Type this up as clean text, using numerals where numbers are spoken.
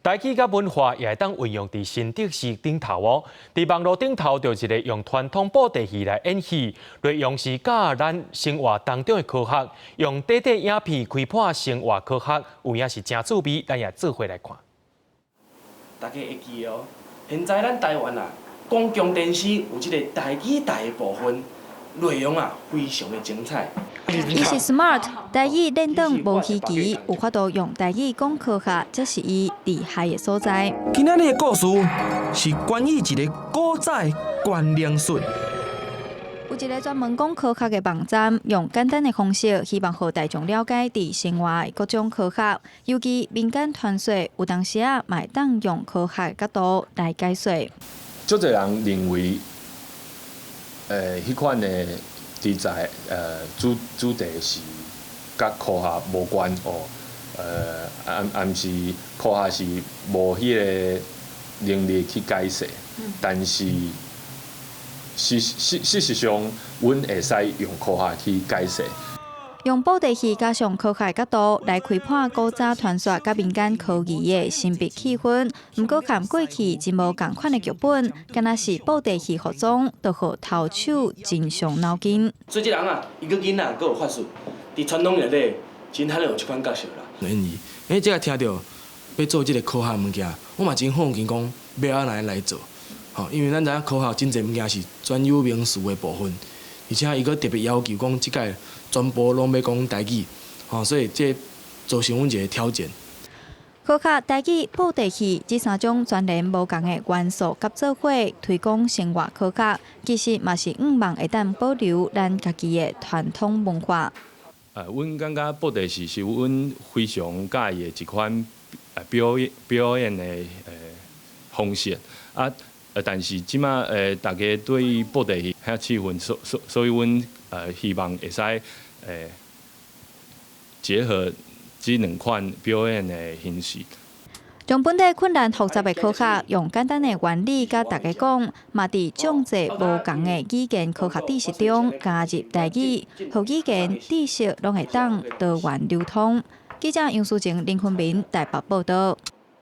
台語佮文化也會當運用佇新竹市頂頭哦。佇網路頂頭，就一个用傳統布袋戲來演戲，內容是教咱生活當中的科學，用短短影片開破生活科學，有影是誠趣味，咱也做伙來看。大家會記得哦，現在咱台灣啊，公共電視有這个台語台的部分，內容啊非常的精彩。伊是 Smart 台語練轉無稀奇，有法度用台語講科學，這是伊厲害的所在。今仔日的故事是關於一个古早的觀靈術。有一个專門講科學的網站，用簡單的方式，希望予大眾了解佇生活的各種科學，尤其民間傳說，有當時仔嘛會當用科學的角度來解說。足濟人認為，彼款的題材，主題是佮科學無關哦，抑毋是科學是無彼个能力去解釋，但是事實上，阮會使用科學去解釋。用布袋戲加上科學角度來開破古早傳說佮民間科技的神秘氣氛，毋過和過去真無仝款的劇本，敢若是布袋戲服裝，都予投手真傷腦筋。所以這人啊，伊閣囡仔閣有法術，佇傳統內底真罕有這款角色啦。因為，欸，這个聽著欲做這个科學物件，我嘛真好奇講欲按怎來做，吼，因為咱知影科學真濟物件是專有名詞的部分，而且伊閣特別要求講這擺全部攏欲講台語，吼，所以這造成阮一个挑戰。科學、台語、布袋戲這三種全然無仝的元素佮做伙推廣生活科學，其實嘛是向望會當保留咱家己的傳統文化。阮感覺布袋戲是阮非常佮意的一款表演的方式。啊，但是這馬大家對布袋戲遐氣氛，所以阮希望會使結合這兩款表演的形式。將本地困難複雜的科學，用簡單的原理佮大家講，嘛佇眾濟無仝的語言科學知識中加入台語，予語言知識攏會當多元流通。記者楊淑靜、林坤明台北報導。